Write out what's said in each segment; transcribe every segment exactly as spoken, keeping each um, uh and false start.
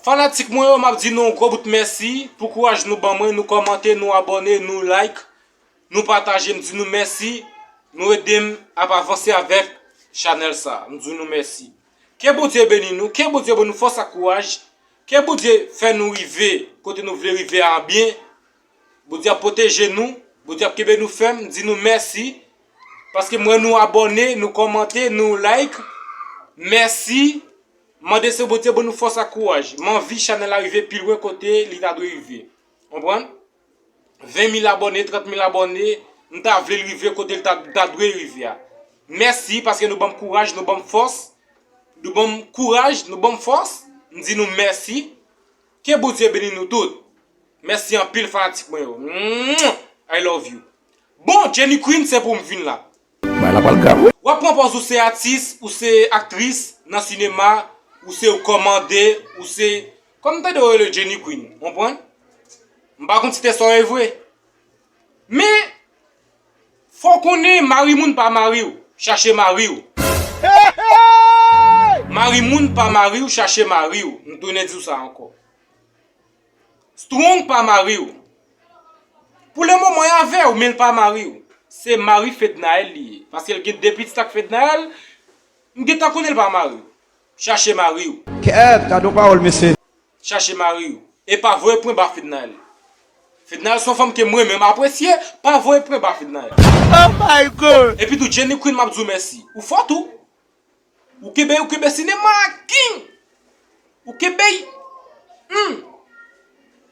Fanatik mwen yo, m ap di nou yon gwo bout mèsi pou kouraj nou ban mwen, nou kòmante, nou abòne, nou like, nou pataje, m di nou mèsi, nou ede m ap avanse avèk chanèl sa, m di nou mèsi. Ke Bondye beni nou, ke Bondye ban nou fòs ak kouraj, ke Bondye fè nou rive kote nou vle rive a byen, Bondye ap pwoteje nou, Bondye ap kenbe nou fèm, m di nou mèsi, paske m wè nou abòne, nou kòmante, nou like, mèsi. Mande se Bondye ban nou fòs ak kouraj. M anvi chanèl la rive pi lwen kote li ta dwe rive. Konprann? Ven mil abòne, trant mil abòne, m ta vle l rive kote l ta, ta dwe rive a. Mèsi paske nou ban m kouraj, nou ban m fòs. Nou ban m kouraj, nou ban m fòs. M di nou mèsi. Ke Bondye beni nou tout. Mèsi anpil fanatik mwen yo. Mwah! I love you. Bon, Jenny Queen, se pou m vin la. Bagay la pral grav wi. W ap pran pòz ou se atis, ou se aktris nan sinema, ou se yon kòmandè, ou se, kòm m tande yo rele Jenny Queen, konprann? M pa konn si te sa w ye vre. Men, fò w konnen mari moun pa mari w, chache mari w. Mari moun pa mari w, chache mari w. M tounen di w sa ankò. Strong pa mari w. Pou le moman, l avè w, men l pa mari w. Se mari Fednaelle li ye. Paske l gen de pitit ak Fednaelle, m gentan konnen l pa mari w. Chache mari w. Kèt, gade yon pawòl, mesye. Chache mari w. E pa voye pwen ba Fednaelle. Fednaelle se yon fanm ke m renmen, m apresye, pa voye pwen ba Fednaelle. Oh my God! Epi tou, Jenny Queen, m ap di w mèsi. Ou fò tou. Ou kenbe, ou kenbe sinema a king. Ou kenbe, hmm.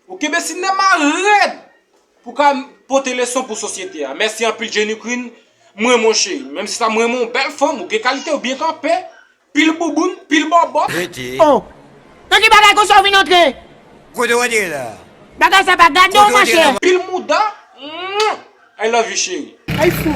Ou kenbe sinema rèd. Pou ka pote leson pou sosyete a. Mèsi anpil, Jenny Queen. M renmen w, cheri. Menm si sa, m renmen w, bèl fanm, ou gen kalite, ou byen kanpe. Pil bouboun, pil bòbòt. Rete. Oh. Nan ki bagay konsa w vin antre? Kote w antre la? Bagay sa pa gade w, monchè. Pil mouda. Mm. I love you, cheri. Ay fou.